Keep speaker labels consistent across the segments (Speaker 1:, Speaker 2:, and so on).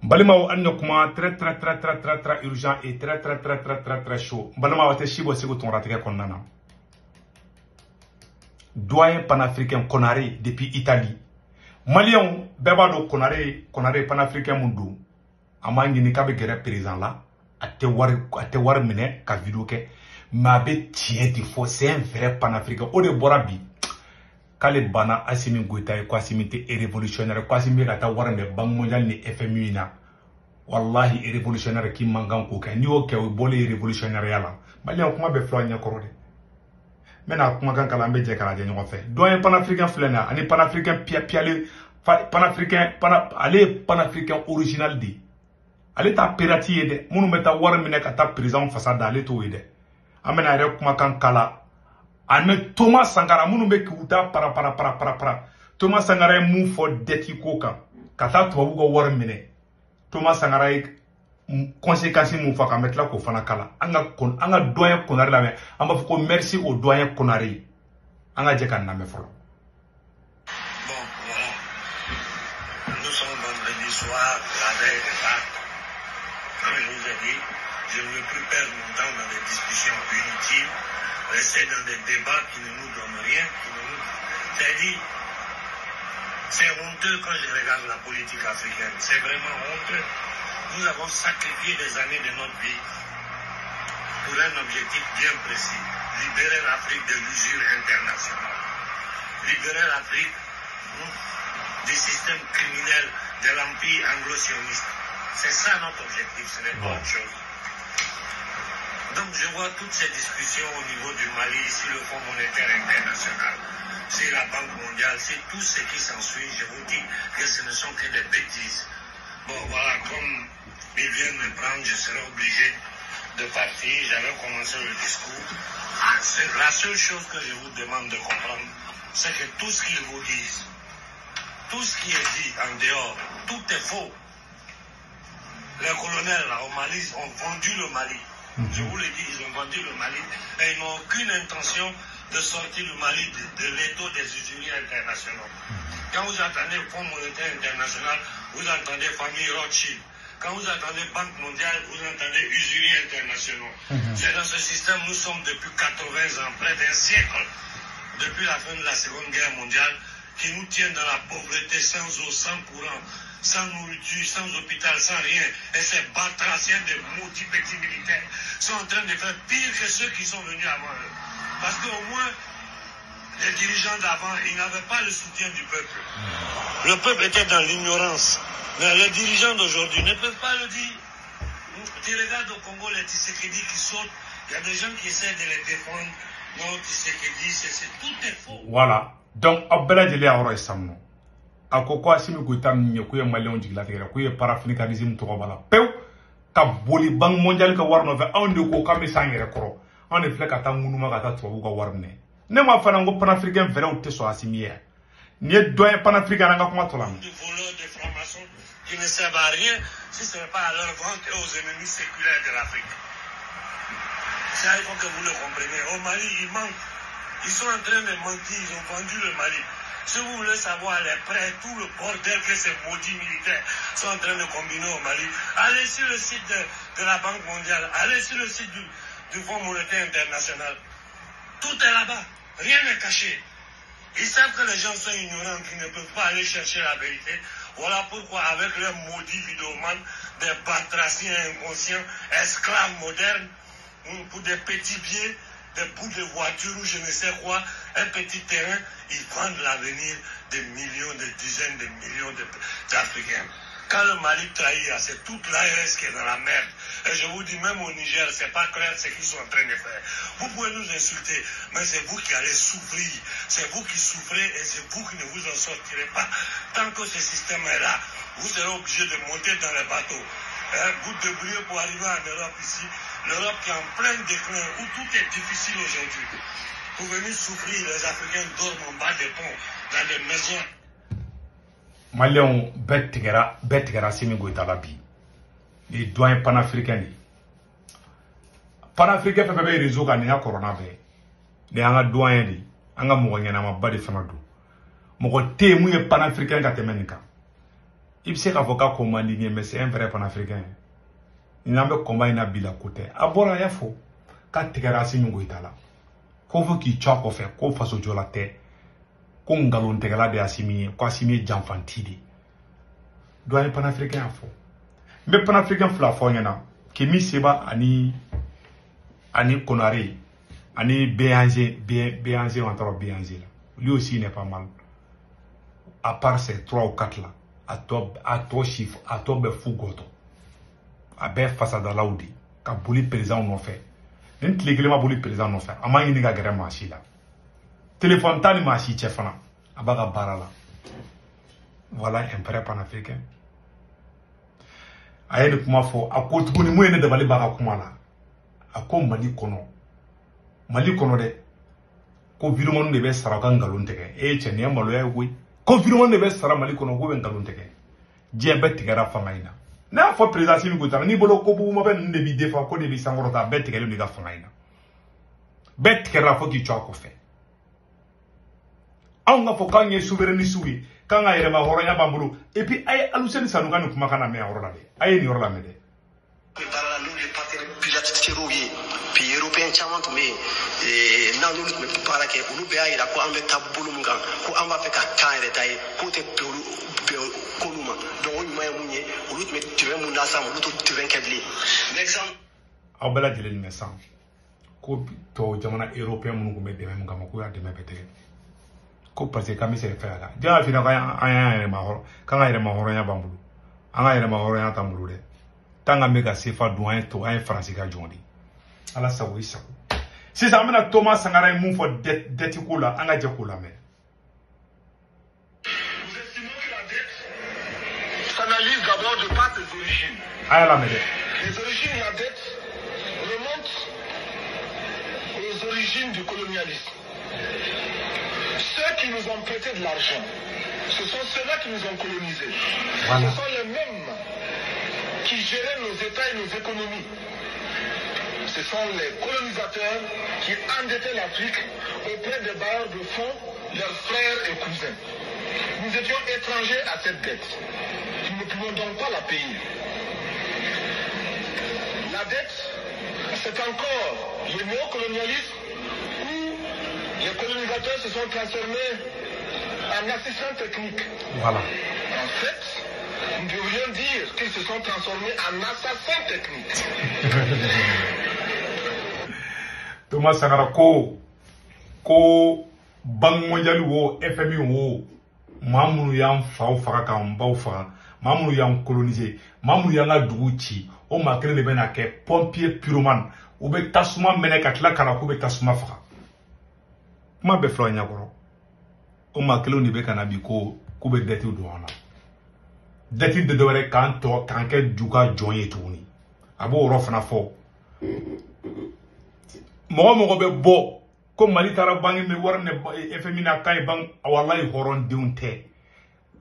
Speaker 1: Balimaw, an kuma très très très très très très urgent et très très très très très très chaud. Balimaw, tɛ si bɔ Segu tɔnratigɛ kɔnɔna na. Doyen panafricain Konaré depuis Italie. Maliyɛnw bɛɛ b'a dɔn Konaré, Konaré panafricain mun don. A m'a ɲini k'a bɛ gɛrɛ président la, a tɛ wari minɛ ka vidéo kɛ, mais a bɛ tiɲɛ de fɔ, c'est un vrai panafricain. O de bɔra bi k'ale banna Assimi Goïta ye, ko Assimi tɛ révolutionnaire, ko Assimi bɛ ka taa wari minɛ Banque mondiale ni FMI na. Wallahi, révolutionnaire k'i man kan k'o kɛ, n'i y'o kɛ, o bɔlen révolutionnaire ya la. Maliyɛn, kuma bɛ filɛ ɲɛkɔrɔ dɛ. N bɛna kumakan kalan, an bɛ jɛ k'a lajɛ ɲɔgɔn fɛ. Doyen panafricain filɛ nin ye, ani panafricain piya piyalen panafricain pana, ale ye panafricain original de ye. Ale t'a pirate ye dɛ, minnu bɛ taa wari minɛ ka taa président fasa da, ale t'o ye dɛ. An bɛna yɛrɛ kumakan kala. An bɛ Thomas Sankara, minnu bɛ k'u ta para para para para para. Thomas Sankara ye mun fɔ dette ko kan, ka taa tubabu ka wari minɛ? Thomas Sankara ye conséquence mun fɔ kan, an bɛ tila k'o fana kala. An ka doyen Konaré lamɛn. An b'a fɔ ko merci au doyen Konaré. An ka jɛ ka lamɛn fɔlɔ.
Speaker 2: Bon, voilà. Nous sommes vendredi soir, la veille de Pâques. Comme je vous ai dit, je ne veux plus perdre mon temps dans des discussions inutiles, rester dans des débats qui ne nous donnent rien. Qui ne nous... C'est-à-dire, c'est honteux quand je regarde la politique africaine. C'est vraiment honteux. Nous avons sacrifié des années de notre vie pour un objectif bien précis. Libérer l'Afrique de l'usure internationale. Libérer l'Afrique du système criminel de l'empire anglo-sioniste. C'est ça notre objectif, ce n'est pas autre chose. Donc je vois toutes ces discussions au niveau du Mali, sur le Fonds monétaire international, sur la Banque mondiale, sur tout ce qui s'ensuit, je vous dis que ce ne sont que des bêtises. Bon, voilà, comme ils viennent me prendre, je serai obligé de partir. J'avais commencé le discours. La seule chose que je vous demande de comprendre, c'est que tout ce qu'ils vous disent, tout ce qui est dit en dehors, tout est faux. Les colonels là, au Mali ont vendu le Mali. Je vous le dis, ils ont vendu le Mali et ils n'ont aucune intention de sortir le Mali de l'étau des usuriers internationaux. Quand vous entendez Fonds monétaire international, vous entendez famille Rothschild. Quand vous entendez Banque mondiale, vous entendez usuriers internationaux. C'est dans ce système, nous sommes depuis 80 ans, près d'un siècle, depuis la fin de la Seconde Guerre mondiale, qui nous tient dans la pauvreté, sans eau, sans courant, sans nourriture, sans hôpital, sans rien. Et ces batraciens de maudits petits militaires sont en train de faire pire que ceux qui sont venus avant eux. Parce qu'au moins, les dirigeants d'avant, ils n'avaient pas le soutien du peuple. Le peuple était dans l'ignorance. Mais les dirigeants d'aujourd'hui ne peuvent pas le dire. Tu regardes au Congo les Tshisekedi qui sautent, il y a des gens qui essaient de les défendre. Non, Tshisekedi, c'est tout est faux.
Speaker 1: Voilà. Donc, aw bɛɛ lajɛlen y'a yɔrɔ ye sisan nɔ. A ko ko Assimi Goïta min ye k'u ye maliyɛnw jigilatigɛ, k'u ye panafricanisme tɔgɔ b'a la pewu, ka boli Banque mondiale ka wari nɔfɛ. Anw de ko k'an bɛ s'an yɛrɛ kɔrɔ, anw de filɛ ka taa ŋunuma ka taa tubabuw ka wari minɛ. Ne m'a fana ko panafricain vrai tɛ sɔn Assimi ye. Nin ye doyen panafricain, an ka kuma tɔ lamɛn.
Speaker 2: De voleurs, de francs-maçons qui ne servent à rien si ce n'est pas à leur vente et aux ennemis séculaires de l'Afrique. Ça, il faut que vous le compreniez. Au Mali, ils mentent. Ils sont en train de mentir. Ils ont vendu le Mali. Si vous voulez savoir les prêts, tout le bordel que ces maudits militaires sont en train de combiner au Mali, allez sur le site de la Banque mondiale, allez sur le site du Fonds monétaire international. Tout est là-bas. Rien n'est caché. Ils savent que les gens sont ignorants, qu'ils ne peuvent pas aller chercher la vérité. Voilà pourquoi, avec leurs maudits vidéomans, des batraciens inconscients, esclaves modernes, pour des petits biens, des bouts de voiture ou je ne sais quoi, un petit terrain, ils vendent l'avenir des millions, des dizaines de millions d'Africains. Quand le Mali trahit, c'est toute l'AES qui est dans la merde. Et je vous dis, même au Niger, c'est pas clair ce qu'ils sont en train de faire. Vous pouvez nous insulter, mais c'est vous qui allez souffrir. C'est vous qui souffrez et c'est vous qui ne vous en sortirez pas. Tant que ce système est là, vous serez obligé de monter dans les bateaux. Hein, vous débrouillez pour arriver en Europe ici. L'Europe qui est en plein déclin, où tout est difficile aujourd'hui. Pour venir souffrir, les Africains dorment en bas des ponts, dans des maisons.
Speaker 1: Maliyɛnw bɛɛ tigɛra, bɛɛ tigɛra Assimi Goïta la bi. Nin ye doyen panafricain de ye. Panafricain fɛn fɛn bɛ réseau kan, nin y'a kɔrɔna bɛɛ. Nin y'an ka doyen de ye, an ka mɔgɔ ɲɛnamaba de fana don. Mɔgɔ tɛ yen mun ye panafricain ka tɛmɛ nin kan. I bɛ se k'a fɔ k'a ko man di n ye, mais c'est un vrai panafricain. N'an bɛ combat in na bi la ko tɛ. A bɔra a y'a fɔ k'a tigɛra Assimi Goïta la. Ko fo k'i cɔ a kɔfɛ ko fasojɔla tɛ. Ko nkalontigɛla de ye Assimi ye, ko Assimi ye janfanti de ye. Doyen panafricain y'a fɔ. N bɛ panafricain fila fɔ aw ɲɛna. Kemi Seba ani Konare ani Béanger, Béanger, on entend Béanger là. Lui aussi il n'est pas mal. À part ces 3 ou 4 là, à toi chiffre, à toi bɛ fu gɔtɔ. A bɛɛ fasadalaw de ka boli président nɔfɛ. Ni tile kelen ma boli président nɔfɛ, a ma ɲini ka gɛrɛ maa si la. Téléphone t'a ni maa si cɛ fana, a b'a ka baara la. Voilà un vrai panafricain. A ye nin kuma fɔ, a ko tuguni mun ye ne dabali b'a ka kuma la. A ko Mali kɔnɔ dɛ, ko vidéoman de bɛ sara u ka nkalon tigɛ. E cɛ nin ye maloya ye koyi. Ko vidéoman de bɛ sara Mali kɔnɔ k'u bɛ nkalon tigɛ. Diɲɛ bɛɛ tigɛra fanga in na. N'a y'a fɔ président Assimi Goïta n'i bolo ko buguma bɛ ninnu de b'i defa ko de b'i sankɔrɔta, a bɛɛ tigɛlen don i ka fanga in na. Bɛɛ tigɛra fo k'i cɔ a kɔfɛ. Anw ka fɔ k'an ye souverainiste ye, k'an ka yɛrɛma hɔrɔnya b'an bolo. Et puis a ye Aluseni Sanu ka nin kumakan lamɛn a yɔrɔ la dɛ. A ye nin yɔrɔ lamɛn dɛ.
Speaker 3: Puis européen caman tun bɛ yen n'an n'olu tun bɛ baara kɛ, olu bɛɛ y'a jira ko an bɛ taa bolo min kan, ko an b'a fɛ ka kan yɛrɛ ta ye, k'o tɛ bɛn k'olu ma. Donc o ɲuman ye mun ye, olu tun bɛ dɛmɛ mun las'an ma, olu t'o dɛmɛ kɛ bilen.
Speaker 1: Aw bɛɛ lajɛlen nin mɛn sisan ko tubabu jamana européen minnu tun bɛ dɛmɛ min kama, k'u y'a dɛmɛ bɛɛ tigɛ. Ko parce que k'an bɛ se ka fɛn kan. Diɲɛ y'a f'i ɲɛna k'an y'an yɛrɛma hɔrɔn, k'an ka yɛrɛma hɔrɔnya b'an bolo. An ka yɛrɛma hɔrɔnya t'an bolo dɛ. Tant qu'an bɛ ka CFA dun, an ye to, an ye Faransi ka jɔn de ye. Ala sago i sago. Sisan an bɛna Thomas Sankara ye mun fɔ dette ko la, an ka jɛ k'o lamɛn.
Speaker 2: Nous estimons que la dette s'analyse d'abord de par ses origines.
Speaker 1: A y'a lamɛn dɛ.
Speaker 2: Les origines de la dette remontent aux origines du colonialisme. Ceux qui nous ont prêté de l'argent, ce sont ceux-là qui nous ont colonisés.
Speaker 1: Voilà.
Speaker 2: Ce sont les mêmes qui géraient nos États et nos économies. Ce sont les colonisateurs qui endettaient l'Afrique auprès des bailleurs de fonds, leurs frères et cousins. Nous étions étrangers à cette dette. Nous ne pouvons donc pas la payer. La dette, c'est encore le néocolonialisme où les colonisateurs se sont transformés en assistants techniques.
Speaker 1: Voilà.
Speaker 2: En fait, nous devrions dire qu'ils se sont transformés en assassins techniques.
Speaker 1: Thomas Sankara ko Banque mondiale wo FMI wo maa minnu y'an faw faga k'an baw faga, maa minnu y'an coloniser, maa minnu y'an ka dugu ci, o maa kelen de bɛna kɛ pompier pyromane. U bɛ tasuma mɛnɛ ka tila ka na k'u bɛ tasuma faga. Kuma bɛɛ filɛ ɲɛkɔrɔ. O maa kelenw de bɛ ka na bi ko k'u bɛ dette don an na. Dette tɛ dɔwɛrɛ k'an tɔ k'an kɛ ju ka jɔn ye tuguni. A b'o yɔrɔ fana fɔ. Mɔgɔ mɔgɔ bɛ bɔ ko Mali taara banque min wari minɛ FMI na k'a ye banque, walayi hɔrɔndenw tɛ.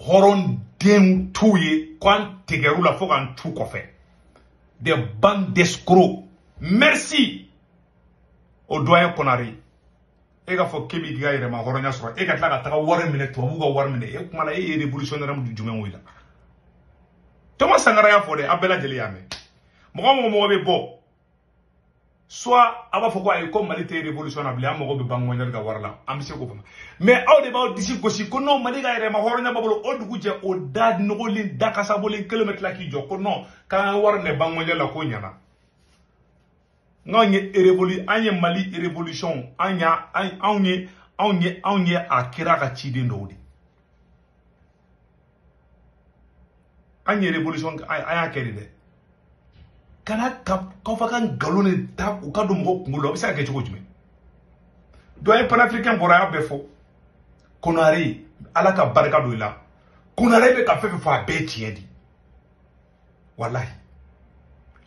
Speaker 1: Hɔrɔndenw t'u ye k'an tigɛr'u la fo k'an tu kɔfɛ. Des bandes d'escrocs. Merci. O doyen Konare. E k'a fɔ k'e b'i ka yɛrɛma hɔrɔnya sɔrɔ, e ka tila ka taga wari minɛ, tubabuw ka wari minɛ. E kuma la e ye révolutionnaire jumɛn o la? Thomas Sankara y'a fɔ dɛ, a bɛɛ lajɛlen y'a mɛn. Mɔgɔ mɔgɔ bɛ bɔ, soit a b'a fɔ ko ayi ko Mali tɛ révolution na bilen, an mago bɛ Banque mondiale ka wari la, an bɛ se k'o faamu. Mais aw de b'aw disi gosi ko non Mali ka yɛrɛma hɔrɔnya b'a bolo, o dugu jɛ o da nɔgɔlen da kasabolen kelen bɛ tila k'i jɔ ko non k'an ka wari minɛ Banque mondiale la k'o ɲɛna. N'anw ye révolu, an ye Mali révolution, an y'a anw ye a kira ka ciden dɔw de. An ye révolution an y'a kɛ de dɛ. Kana k'aw fa ka nkalon de ta u ka don mɔgɔw kunkolo la, o bɛ se ka kɛ cogo jumɛn? Doyen panafricain bɔra a y'a bɛɛ fɔ. Konare, Ala ka barika don i la. Konare bɛ ka fɛn fɛn fɔ a bɛɛ ye tiɲɛ de. Walahi.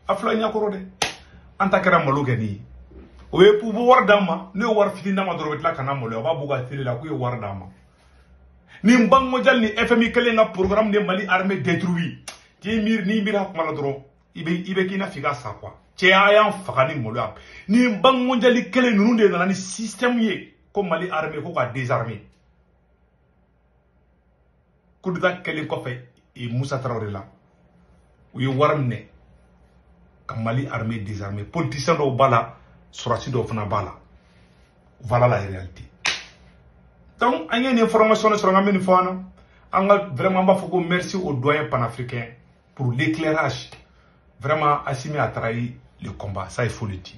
Speaker 1: A filɛ ɲɛkɔrɔ dɛ. An ta kɛra malo kɛ nin ye. O ye u bɛ wari d'an ma, n'u ye wari fitinin d'an ma dɔrɔn u bɛ tila ka na maloya, u b'a b'u ka télé la k'u ye wari d'an ma. Ni Banque mondiale ni FMI kelen ka programme de Mali armée détruit. T'i miiri n'i miiri a kuma la dɔrɔn i bɛ k'i n'a fɔ i ka sa quoi. Cɛ a y'an faga ni maloya. Ni Banque mondiale kelen ninnu de nana ni système ye ko Mali armée ko ka désarmer. Coup d'état kɛlen kɔfɛ Moussa Traoré la. U ye wari minɛ ka Mali armée désarmée. Politicien dɔw b'a la, sɔrɔdasi dɔw fana b'a la. Voilà la réalité. Donc an ye nin information sɔrɔ, n ka min fɔ an na, an ka vraiment, an b'a fɔ ko merci au doyen panafricain pour l'éclairage. Vraiment, Assimi a trahi le combat, ça il faut le dire.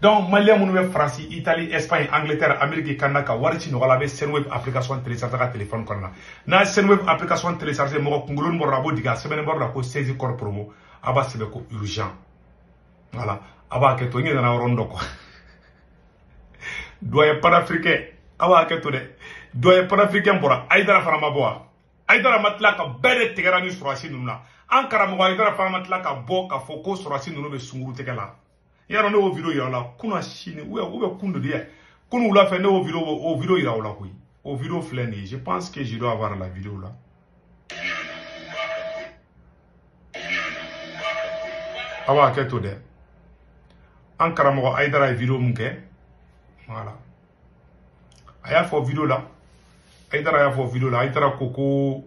Speaker 1: Donc Malien minnu bɛ France, Italie, Espagne, Angleterre, Amérique, Canada ka wari ci nɔgɔ la, a bɛ Sendwave application télécharger ka téléphone kɔnɔ na. N'a ye Sendwave application télécharger, mɔgɔ kunkolo bɔra la, a b'o digi a sɛbɛnnen bɔra la ko 16 code promo, a b'a sɛbɛn ko urgent. Voilà, a b'a kɛ to, n ɲinɛna yɔrɔnin dɔ kɔ. Doyen panafricain, a b'a kɛ to dɛ. Doyen panafricain bɔra, Hayidara fana ma bɔ wa? Hayidara ma tila ka bɛɛ de tigɛra ni sɔrɔdasi ninnu na. An karamɔgɔ Hayidara fana ma tila ka bɔ k'a fɔ ko sɔrɔdasi ninnu bɛ sunkuru tigɛ la. Yarɔ ne y'o vidéo yira o la kunna sini ou bien kun de yɛ kunu wula fɛ, ne y'o vidéo yira o la koyi. O vidéo filɛ nin ye, je pense que je dois avoir la vidéo là. A b'a kɛ to dɛ. An karamɔgɔ Hayidara ye vidéo mun kɛ, voilà. A y'a fɔ vidéo la, Hayidara y'a fɔ vidéo la, Hayidara ko ko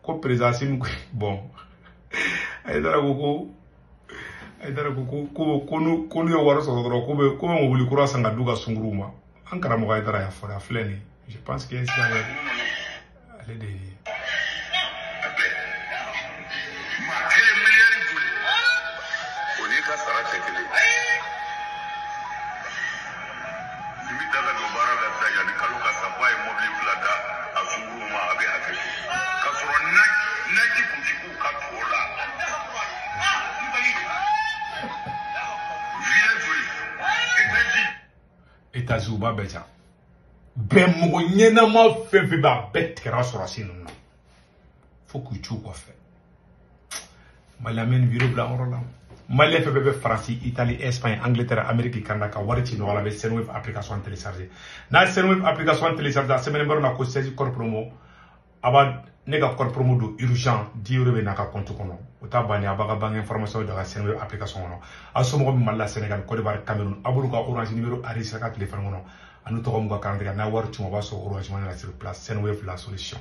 Speaker 1: ko président Assimi, bon, Hayidara ko ko Hayidara ko ko ko n'u ye wari sɔrɔ dɔrɔn ko bɛ mobili kura san ka d'u ka sunkuruw ma. An karamɔgɔ Hayidara y'a fɔ, a filɛ nin ye. Je pense que sisan ale de ye. États-Unis b'a bɛɛ ca. Bɛɛ mɔgɔ ɲɛnama fɛn fɛn b'a bɛɛ tigɛra sɔrɔdasi ninnu na fo k'u ci u kɔfɛ. Mali an bɛ nin vidéo bila yɔrɔ la. Malien fɛn fɛn bɛ Faransi, Italie, Espagne, Angleterre, Amérique, Canada ka wari ci nɔgɔ la, a bɛ Sendwave application télécharger. N'a ye Sendwave application télécharger, a sɛbɛnnen bɔra la ko 16 code promo, a b'a ne ka code promo don urgent, 10 euros bɛ n'a ka compte kɔnɔ. O t'a bannen, a b'a ka banque information don a ka Sendwave application kɔnɔ. A somɔgɔ bɛ Mali la, Sénégal, Côte d'Ivoire, Cameroun, a b'olu ka Orange numéro enregistré a ka téléphone kɔnɔ. A n'u tɔgɔ m'u ka carte n'a wari ci, o b'a sɔrɔ Orange Money la sur place. Sendwave, la solution.